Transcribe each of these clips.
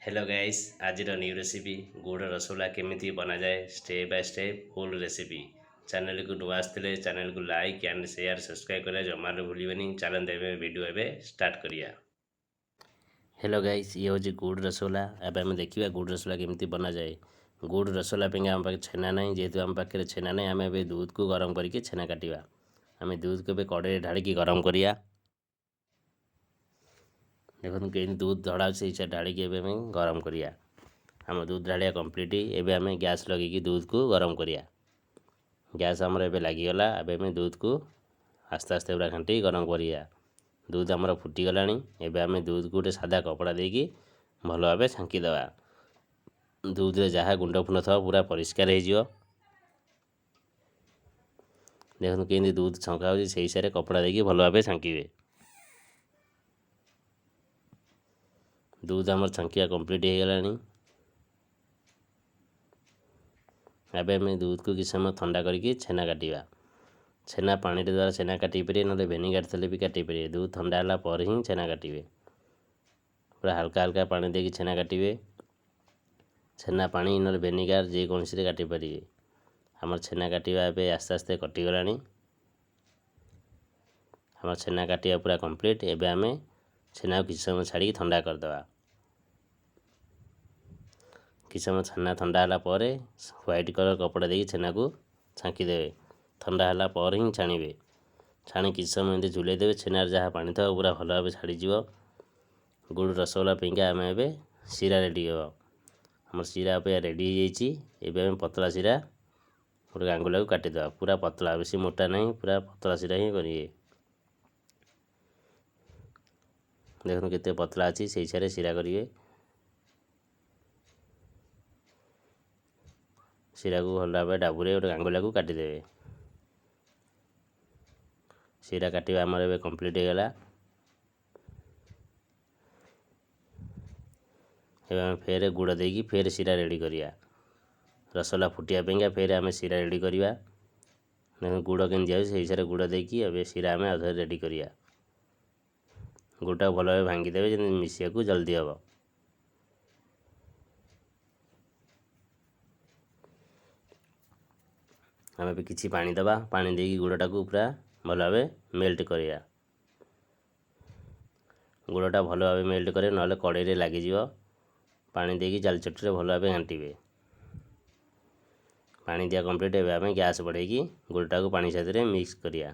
Hello guys, ଆଜିର new recipe ଗୁଡ଼ ରସଗୋଲା କେମିତି ବନାଯାଏ step by step full recipe. ଚ୍ୟାନେଲକୁ ନୂଆ ଆସିଥିଲେ ଚ୍ୟାନେଲକୁ ଲାଇକ୍ ଆଣ୍ଡ ସେୟାର ସବସ୍କ୍ରାଇବ୍ କରିବା ଜମାରୁ ଭୁଲିବେନି। ଚାଲନ୍ତୁ ଏବେ ଭିଡ଼ିଓ ଏବେ ଷ୍ଟାର୍ଟ କରିବା। ହ୍ୟାଲୋ ଗାଇସ୍, ଇଏ ହେଉଛି ଗୁଡ଼ ରସଗୋଲା। ଏବେ ଆମେ ଦେଖିବା ଗୁଡ଼ ରସଗୋଲା କେମିତି ବନାଯାଏ। ଗୁଡ଼ ରସଗୋଲା ପାଇଁ ଆମ ପାଖରେ ଛେନା ନାହିଁ। ଯେହେତୁ ଆମ ପାଖରେ ଛେନା ନାହିଁ, ଆମେ ଏବେ ଦୁଧକୁ ଗରମ କରିକି ଛେନା କାଟିବା। ଆମେ ଦୁଧକୁ ଏବେ କଡ଼େଇରେ ଢାଳିକି ଗରମ କରିବା। ଦେଖନ୍ତୁ କେମିତି ଦୁଧ ଢଳା ହେଉଛି, ସେଇ ଢାଳିକି ଏବେ ଆମେ ଗରମ କରିବା। ଆମ ଦୁଧ ଢାଳିବା କମ୍ପ୍ଲିଟ୍। ଏବେ ଆମେ ଗ୍ୟାସ୍ ଲଗେଇକି ଦୁଧକୁ ଗରମ କରିବା। ଗ୍ୟାସ୍ ଆମର ଏବେ ଲାଗିଗଲା। ଏବେ ଆମେ ଦୁଧକୁ ଆସ୍ତେ ଆସ୍ତେ ପୁରା ଘାଣ୍ଟି ଗରମ କରିବା। ଦୁଧ ଆମର ଫୁଟିଗଲାଣି। ଏବେ ଆମେ ଦୁଧକୁ ଗୋଟେ ସାଦା କପଡ଼ା ଦେଇକି ଭଲ ଭାବେ ଛାଙ୍କିଦେବା। ଦୁଧରେ ଯାହା ଗୁଣ୍ଡ ଫୁଣ୍ଡ ଥିବ ପୁରା ପରିଷ୍କାର ହେଇଯିବ। ଦେଖନ୍ତୁ କେମିତି ଦୁଧ ଛଙ୍କା ହେଉଛି, ସେଇ ହିସାବରେ କପଡ଼ା ଦେଇକି ଭଲ ଭାବେ ଛାଙ୍କିବେ। ଦୁଧ ଆମର ଛାଙ୍କିବା କମ୍ପ୍ଲିଟ୍ ହେଇଗଲାଣି। ଏବେ ଆମେ ଦୁଧକୁ କିଛି ସମୟ ଥଣ୍ଡା କରିକି ଛେନା କାଟିବା। ଛେନା ପାଣିରେ ଦ୍ୱାରା ଛେନା କାଟି ପାରିବେ, ନହେଲେ ଭିନେଗାର ଥିଲେ ବି କାଟି ପାରିବେ। ଦୁଧ ଥଣ୍ଡା ହେଲା ପରେ ହିଁ ଛେନା କାଟିବେ। ପୁରା ହାଲକା ହାଲକା ପାଣି ଦେଇକି ଛେନା କାଟିବେ। ଛେନା ପାଣି ନହେଲେ ଭିନେଗାର ଯେକୌଣସିରେ କାଟିପାରିବେ। ଆମର ଛେନା କାଟିବା ଏବେ ଆସ୍ତେ ଆସ୍ତେ କଟିଗଲାଣି। ଆମର ଛେନା କାଟିବା ପୁରା କମ୍ପ୍ଲିଟ୍। ଏବେ ଆମେ ଛେନାକୁ କିଛି ସମୟ ଛାଡ଼ିକି ଥଣ୍ଡା କରିଦେବା। କିଛି ସମୟ ଛେନା ଥଣ୍ଡା ହେଲା ପରେ ହ୍ୱାଇଟ୍ କଲର୍ କପଡ଼ା ଦେଇକି ଛେନାକୁ ଛାଙ୍କିଦେବେ। ଥଣ୍ଡା ହେଲା ପରେ ହିଁ ଛାଣିବେ। ଛାଣି କିଛି ସମୟ ଏମିତି ଝୁଲେଇ ଦେବେ। ଛେନାରେ ଯାହା ପାଣି ଥିବ ପୁରା ଭଲ ଭାବେ ଛାଡ଼ିଯିବ। ଗୁଡ଼ ରସଗୋଲା ପାଇଁକା ଆମେ ଏବେ ଶିରା ରେଡ଼ି ହେବ। ଆମର ଶିରା ଏବେ ରେଡ଼ି ହେଇଯାଇଛି। ଏବେ ଆମେ ପତଳା ଶିରା ଗୋଟେ ଗାଙ୍ଗୁଲାକୁ କାଟିଦେବା। ପୁରା ପତଳା, ବେଶୀ ମୋଟା ନାହିଁ, ପୁରା ପତଳା ଶିରା ହିଁ କରିବେ। ଦେଖନ୍ତୁ କେତେ ପତଳା ଅଛି, ସେଇ ହିସାବରେ ଶିରା କରିବେ। ଶିରାକୁ ଭଲ ଭାବେ ଡାବୁରେ ଗୋଟେ ଗାଙ୍ଗୁଲାକୁ କାଟିଦେବେ। ଶିରା କାଟିବା ଆମର ଏବେ କମ୍ପ୍ଲିଟ୍ ହେଇଗଲା। ଏବେ ଆମେ ଫେର ଗୁଡ଼ ଦେଇକି ଫେର ଶିରା ରେଡ଼ି କରିବା। ରସଗୋଲା ଫୁଟିବା ପାଇଁକା ଫେର ଆମେ ଶିରା ରେଡ଼ି କରିବା। ଦେଖନ୍ତୁ ଗୁଡ଼ କେମିତି ଦିଆଯାଉଛି, ସେଇ ହିସାବରେ ଗୁଡ଼ ଦେଇକି ଏବେ ଶିରା ଆମେ ଆଉଥରେ ରେଡ଼ି କରିବା। ଗୁଡ଼ଟାକୁ ଭଲ ଭାବେ ଭାଙ୍ଗିଦେବେ, ଯେମିତି ମିଶିବାକୁ ଜଲ୍ଦି ହେବ। ଆମେ ଏବେ କିଛି ପାଣି ଦେବା। ପାଣି ଦେଇକି ଗୁଡ଼ଟାକୁ ପୁରା ଭଲ ଭାବେ ମେଲ୍ଟ କରିବା। ଗୁଡ଼ଟା ଭଲ ଭାବେ ମେଲ୍ଟ କରିବେ, ନହେଲେ କଡ଼େଇରେ ଲାଗିଯିବ। ପାଣି ଦେଇକି ଜାଲି ଚଟୁରେ ଭଲ ଭାବେ ଘାଣ୍ଟିବେ। ପାଣି ଦିଆ କମ୍ପ୍ଲିଟ୍। ଏବେ ଆମେ ଗ୍ୟାସ୍ ବଢ଼େଇକି ଗୁଡ଼ଟାକୁ ପାଣି ସାଥିରେ ମିକ୍ସ କରିବା।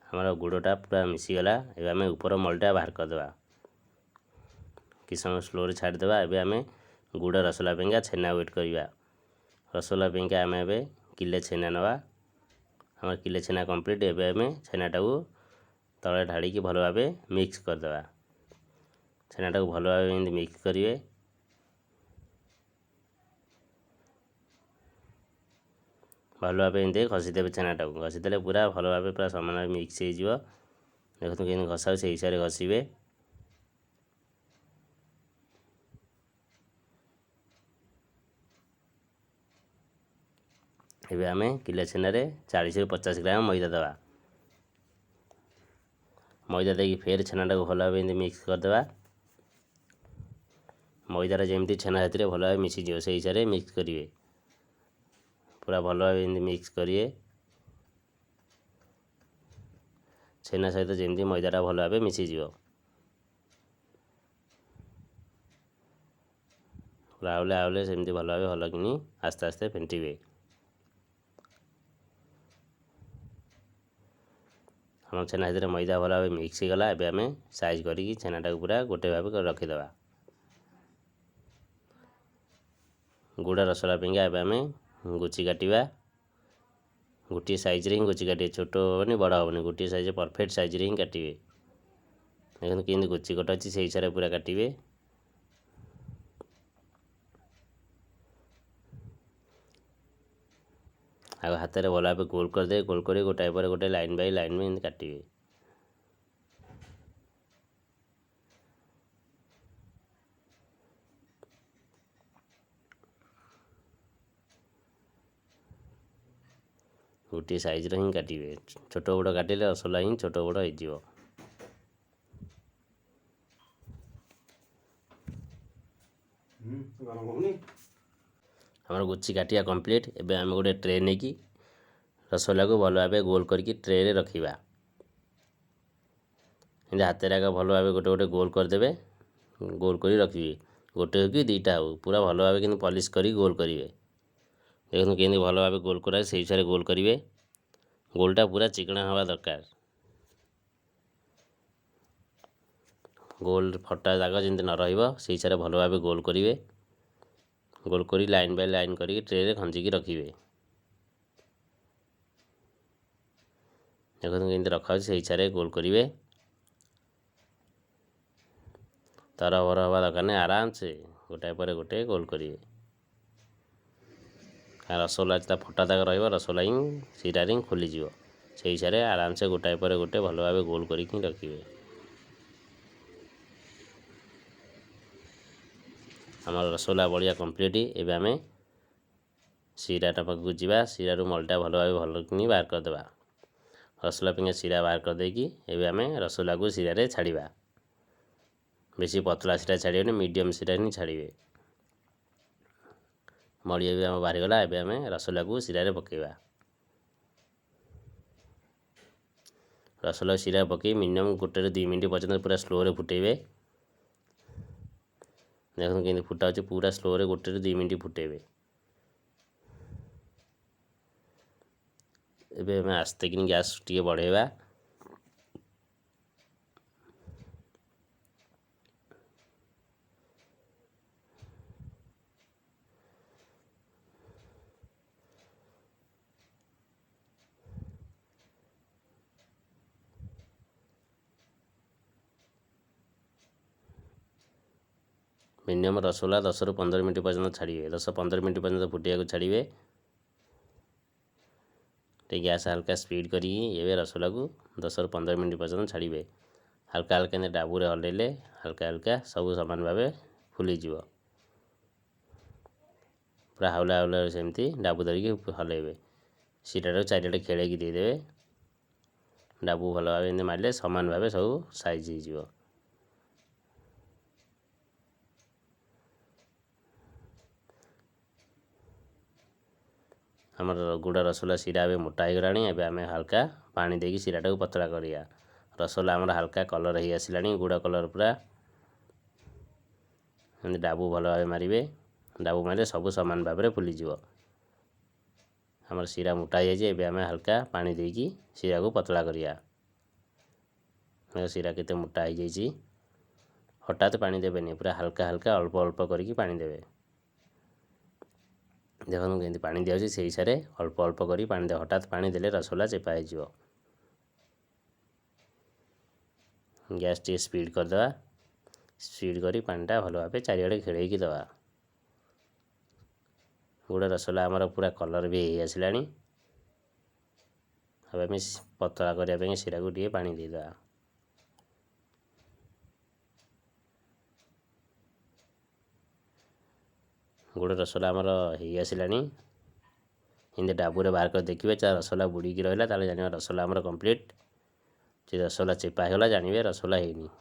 ଆମର ଗୁଡ଼ଟା ପୁରା ମିଶିଗଲା। ଏବେ ଆମେ ଉପର ମଳିଟା ବାହାର କରିଦେବା। କିଛି ସମୟ ସ୍ଲୋରେ ଛାଡ଼ିଦେବା। ଏବେ ଆମେ ଗୁଡ଼ ରସଗୋଲା ପାଇଁକା ଛେନା ୱେଟ୍ କରିବା। ରସଗୋଲା ପାଇଁକା ଆମେ ଏବେ କିଲେ ଛେନା ନେବା। ଆମର କିଲେ ଛେନା କମ୍ପ୍ଲିଟ୍। ଏବେ ଆମେ ଛେନାଟାକୁ ତଳେ ଢାଳିକି ଭଲ ଭାବେ ମିକ୍ସ କରିଦେବା। ଛେନାଟାକୁ ଭଲ ଭାବେ ଏମିତି ମିକ୍ସ କରିବେ। ଭଲ ଭାବେ ଏମିତି ଘଷିଦେବେ ଛେନାଟାକୁ। ଘଷିଦେଲେ ପୁରା ଭଲ ଭାବେ ପୁରା ସମାନ ଭାବେ ମିକ୍ସ ହେଇଯିବ। ଦେଖନ୍ତୁ କେମିତି ଘଷା ହେଉଛି, ସେଇ ହିସାବରେ ଘଷିବେ। ଏବେ ଆମେ କିଲୋ ଛେନାରେ 40ରୁ 50 ଗ୍ରାମ ମଇଦା ଦେବା। ମଇଦା ଦେଇକି ଫେର ଛେନାଟାକୁ ଭଲ ଭାବେ ଏମିତି ମିକ୍ସ କରିଦେବା। ମଇଦାଟା ଯେମିତି ଛେନା ସାଥିରେ ଭଲ ଭାବେ ମିଶିଯିବ ସେଇ ହିସାବରେ ମିକ୍ସ କରିବେ। ପୁରା ଭଲ ଭାବେ ଏମିତି ମିକ୍ସ କରିବେ। ଛେନା ସହିତ ଯେମିତି ମଇଦାଟା ଭଲ ଭାବେ ମିଶିଯିବ। ପୁରା ଆଉଲେ ଆଉଲେ ସେମିତି ଭଲ ଭାବେ ଭଲ କିନି ଆସ୍ତେ ଆସ୍ତେ ଫେଣ୍ଟିବେ। ଆମ ଛେନା ସାଥିରେ ମଇଦା ଭଲ ଭାବେ ମିକ୍ସ ହେଇଗଲା। ଏବେ ଆମେ ସାଇଜ୍ କରିକି ଛେନାଟାକୁ ପୁରା ଗୋଟେ ଭାବେ କରି ରଖିଦେବା। ଗୁଡ଼ ରସଗୋଲା ପାଇଁକା ଏବେ ଆମେ ଗୁଚି କାଟିବା। ଗୋଟିଏ ସାଇଜ୍ରେ ହିଁ ଗୁଚି କାଟିବେ, ଛୋଟ ହେବନି ବଡ଼ ହେବନି, ଗୋଟିଏ ସାଇଜ୍ ପରଫେକ୍ଟ ସାଇଜ୍ରେ ହିଁ କାଟିବେ। ଦେଖନ୍ତୁ କେମିତି ଗୁଚି କଟା ଅଛି, ସେଇ ହିସାବରେ ପୁରା କାଟିବେ। ଆଉ ହାତରେ ଭଲ ଭାବେ ଗୋଲ କରିଦେବେ। ଗୋଲ କରି ଗୋଟାଏ ପରେ ଗୋଟେ ଲାଇନ୍ ବାଇ ଲାଇନ୍ ଏମିତି କାଟିବେ। ଗୋଟିଏ ସାଇଜ୍ର ହିଁ କାଟିବେ। ଛୋଟ ବଡ଼ କାଟିଲେ ରସଗୋଲା ହିଁ ଛୋଟ ବଡ଼ ହେଇଯିବ। ଗରମ ହଉନି। ଆମର ଗୁଚି କାଟିବା କମ୍ପ୍ଲିଟ୍। ଏବେ ଆମେ ଗୋଟେ ଟ୍ରେ ନେଇକି ରସଗୋଲାକୁ ଭଲ ଭାବେ ଗୋଲ କରିକି ଟ୍ରେରେ ରଖିବା। ଏମିତି ହାତରେ ଆଗ ଭଲ ଭାବେ ଗୋଟେ ଗୋଟେ ଗୋଲ କରିଦେବେ, ଗୋଲ କରି ରଖିବେ। ଗୋଟେ ହଉ କି ଦୁଇଟା ହଉ, ପୁରା ଭଲ ଭାବେ କିନ୍ତୁ ପଲିସ୍ କରି ଗୋଲ କରିବେ। ଦେଖନ୍ତୁ କେମିତି ଭଲ ଭାବେ ଗୋଲ କରାଏ, ସେଇ ହିସାବରେ ଗୋଲ କରିବେ। ଗୋଲଟା ପୁରା ଚିକଣା ହେବା ଦରକାର। ଗୋଲ ଫଟା ଦାଗ ଯେମିତି ନ ରହିବ, ସେଇ ହିସାବରେ ଭଲ ଭାବେ ଗୋଲ କରିବେ। ଗୋଲ କରି ଲାଇନ୍ ବାଇ ଲାଇନ୍ କରିକି ଟ୍ରେରେ ଖଞ୍ଜିକି ରଖିବେ। ଦେଖନ୍ତୁ କେମିତି ରଖାହେଉଛି, ସେଇ ହିସାବରେ ଗୋଲ କରିବେ। ତରବର ହେବା ଦରକାର ନାହିଁ, ଆରାମସେ ଗୋଟାଏ ପରେ ଗୋଟେ ଗୋଲ କରିବେ। ରସଗୋଲା ତା ଫଟା ଦାଗ ରହିବ, ରସଗୋଲା ହିଁ ଶିରାରେ ହିଁ ଖୋଲିଯିବ। ସେଇ ହିସାବରେ ଆରାମସେ ଗୋଟାଏ ପରେ ଗୋଟେ ଭଲ ଭାବେ ଗୋଲ କରିକି ହିଁ ରଖିବେ। ଆମର ରସଗୋଲା ବଢ଼ିଆ କମ୍ପ୍ଲିଟ୍। ଏବେ ଆମେ ଶିରାଟା ପାଖକୁ ଯିବା। ଶିରାରୁ ମଳିଟା ଭଲ ଭାବେ ଭଲକିନି ବାହାର କରିଦେବା। ରସଗୋଲା ପାଇଁକା ଶିରା ବାହାର କରିଦେଇକି ଏବେ ଆମେ ରସଗୋଲାକୁ ଶିରାରେ ଛାଡ଼ିବା। ବେଶୀ ପତଳା ଶିରା ଛାଡ଼ିବେନି, ମିଡ଼ିୟମ୍ ଶିରା ହିଁ ଛାଡ଼ିବେ। ମଳି ଏବେ ଆମ ବାହାରିଗଲା। ଏବେ ଆମେ ରସଗୋଲାକୁ ଶିରାରେ ପକାଇବା। ରସଗୋଲା ଶିରା ପକାଇ ମିନିମମ୍ 1ରୁ 2 ମିନିଟ୍ ପର୍ଯ୍ୟନ୍ତ ପୁରା ସ୍ଲୋରେ ଫୁଟେଇବେ। ଦେଖନ୍ତୁ କେମିତି ଫୁଟା ହେଉଛି, ପୁରା ସ୍ଲୋରେ 1ରୁ 2 ମିନିଟ୍ ଫୁଟେଇବେ। ଏବେ ଆମେ ଆସ୍ତେ କିନି ଗ୍ୟାସ୍ ଟିକେ ବଢ଼େଇବା। ମିନିମମ୍ ରସଗୋଲା 10ରୁ 15 ମିନିଟ୍ ପର୍ଯ୍ୟନ୍ତ ଛାଡ଼ିବେ। 10-15 ମିନିଟ୍ ପର୍ଯ୍ୟନ୍ତ ଫୁଟିବାକୁ ଛାଡ଼ିବେ। ଟିକେ ଗ୍ୟାସ୍ ହାଲକା ସ୍ପିଡ଼ କରିକି ଏବେ ରସଗୋଲାକୁ 10ରୁ 15 ମିନିଟ୍ ପର୍ଯ୍ୟନ୍ତ ଛାଡ଼ିବେ। ହାଲକା ହାଲକା ଏମିତି ଡାବୁରେ ହଲେଇଲେ ହାଲକା ହାଲକା ସବୁ ସମାନ ଭାବେ ଫୁଲିଯିବ। ପୁରା ହାଉଲା ହାଉଲା ସେମିତି ଡାବୁ ଧରିକି ହଲେଇବେ। ଶିରାଟାକୁ ଚାରିଆଡ଼େ ଖେଳେଇକି ଦେଇଦେବେ। ଡାବୁ ଭଲ ଭାବେ ଏମିତି ମାରିଲେ ସମାନ ଭାବେ ସବୁ ସାଇଜ୍ ହେଇଯିବ। ଆମର ଗୁଡ଼ ରସଗୋଲା ଶିରା ଏବେ ମୋଟା ହେଇଗଲାଣି। ଏବେ ଆମେ ହାଲକା ପାଣି ଦେଇକି ଶିରାଟାକୁ ପତଳା କରିବା। ରସଗୋଲା ଆମର ହାଲକା କଲର୍ ହେଇ ଆସିଲାଣି, ଗୁଡ଼ କଲର୍ ପୁରା। ଏମିତି ଡାବୁ ଭଲ ଭାବେ ମାରିବେ। ଡାବୁ ମାରିଲେ ସବୁ ସମାନ ଭାବରେ ଫୁଲିଯିବ। ଆମର ଶିରା ମୋଟା ହେଇଯାଇଛି। ଏବେ ଆମେ ହାଲକା ପାଣି ଦେଇକି ଶିରାକୁ ପତଳା କରିବା। ଶିରା କେତେ ମୋଟା ହେଇଯାଇଛି। ହଠାତ୍ ପାଣି ଦେବେନି, ପୁରା ହାଲକା ହାଲକା ଅଳ୍ପ ଅଳ୍ପ କରିକି ପାଣି ଦେବେ। ଦେଖନ୍ତୁ କେମିତି ପାଣି ଦିଆହେଉଛି, ସେଇ ହିସାବରେ ଅଳ୍ପ ଅଳ୍ପ କରି ପାଣି ଦେବେ। ହଠାତ୍ ପାଣି ଦେଲେ ରସଗୋଲା ଚେପା ହେଇଯିବ। ଗ୍ୟାସ୍ ଟିକେ ସ୍ପିଡ଼ କରିଦେବା। ସ୍ପିଡ଼ କରି ପାଣିଟା ଭଲ ଭାବେ ଚାରିଆଡ଼େ ଖେଳେଇକି ଦେବା। ଗୁଡ଼ ରସଗୋଲା ଆମର ପୁରା କଲର୍ ବି ହେଇ ଆସିଲାଣି। ଏବେ ଆମେ ପତଳା କରିବା ପାଇଁ ଶିରାକୁ ଟିକେ ପାଣି ଦେଇଦେବା। ଗୁଡ଼ ରସଗୋଲା ଆମର ହେଇ ଆସିଲାଣି। ଏମିତି ଡାବୁରେ ବାହାର କରି ଦେଖିବେ, ତା ରସଗୋଲା ବୁଡ଼ିକି ରହିଲା ତାହେଲେ ଜାଣିବା ରସଗୋଲା ଆମର କମ୍ପ୍ଲିଟ୍। ଯଦି ରସଗୋଲା ଚେପା ହେଇଗଲା ଜାଣିବେ ରସଗୋଲା ହେଇନି।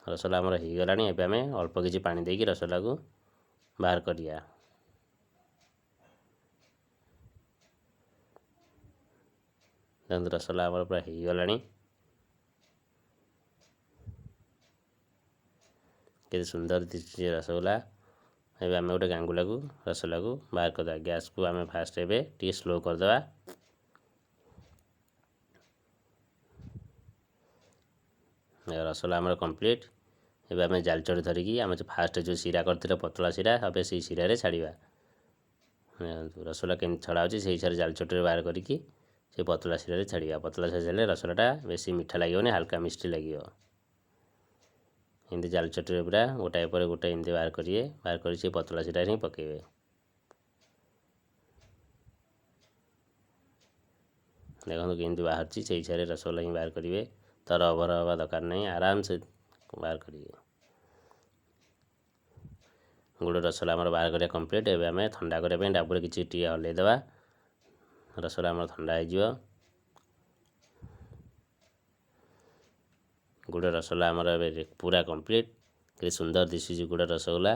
ରସଗୋଲା ଆମର ହେଇଗଲାଣି। ଏବେ ଆମେ ଅଳ୍ପ କିଛି ପାଣି ଦେଇକି ରସଗୋଲାକୁ ବାହାର କରିବା। ଦେଖନ୍ତୁ ରସଗୋଲା ଆମର ପୁରା ହେଇଗଲାଣି। କେତେ ସୁନ୍ଦର ଦିଶୁଛି ରସଗୋଲା। ଏବେ ଆମେ ଗୋଟେ ଗାଙ୍ଗୁଲାକୁ ରସଗୋଲାକୁ ବାହାର କରିଦେବା। ଗ୍ୟାସ୍କୁ ଆମେ ଫାଷ୍ଟ ଏବେ ଟିକେ ସ୍ଲୋ କରିଦେବା। ରସଗୋଲା ଆମର କମ୍ପ୍ଲିଟ୍। ଏବେ ଆମେ ଜାଲଚଡ଼ି ଧରିକି ଆମେ ଯେଉଁ ଫାଷ୍ଟ ଯେଉଁ ଶିରା କରିଥିଲେ ପତଳା ଶିରା, ଏବେ ସେଇ ଶିରାରେ ଛାଡ଼ିବା। ରସଗୋଲା କେମିତି ଛଡ଼ା ହେଉଛି ସେଇ ହିସାବରେ ଜାଲଚଟିରେ ବାହାର କରିକି ସେ ପତଳା ଶିରାରେ ଛାଡ଼ିବା। ପତଳା ଶିରା ଛାଡ଼ିଲେ ରସଗୋଲାଟା ବେଶୀ ମିଠା ଲାଗିବନି, ହାଲକା ମିଷ୍ଟି ଲାଗିବ। ଏମିତି ଜାଲଚଟିରେ ପୁରା ଗୋଟାଏ ପରେ ଗୋଟେ ଏମିତି ବାହାର କରିବେ। ବାହାର କରି ସେ ପତଳା ଶିରାରେ ହିଁ ପକାଇବେ। ଦେଖନ୍ତୁ କେମିତି ବାହାରୁଛି, ସେଇ ହିସାବରେ ରସଗୋଲା ହିଁ ବାହାର କରିବେ। ତରବର ହେବା ଦରକାର ନାହିଁ, ଆରାମସେ ବାହାର କରିବେ। ଗୁଡ଼ ରସଗୋଲା ଆମର ବାହାର କରିବା କମ୍ପ୍ଲିଟ୍। ଏବେ ଆମେ ଥଣ୍ଡା କରିବା ପାଇଁ ଡାବୁରେ କିଛି ଟିକେ ହଲେଇ ଦେବା। ରସଗୋଲା ଆମର ଥଣ୍ଡା ହେଇଯିବ। ଗୁଡ଼ ରସଗୋଲା ଆମର ଏବେ ପୁରା କମ୍ପ୍ଲିଟ୍। କେତେ ସୁନ୍ଦର ଦିଶୁଛି ଗୁଡ଼ ରସଗୋଲା।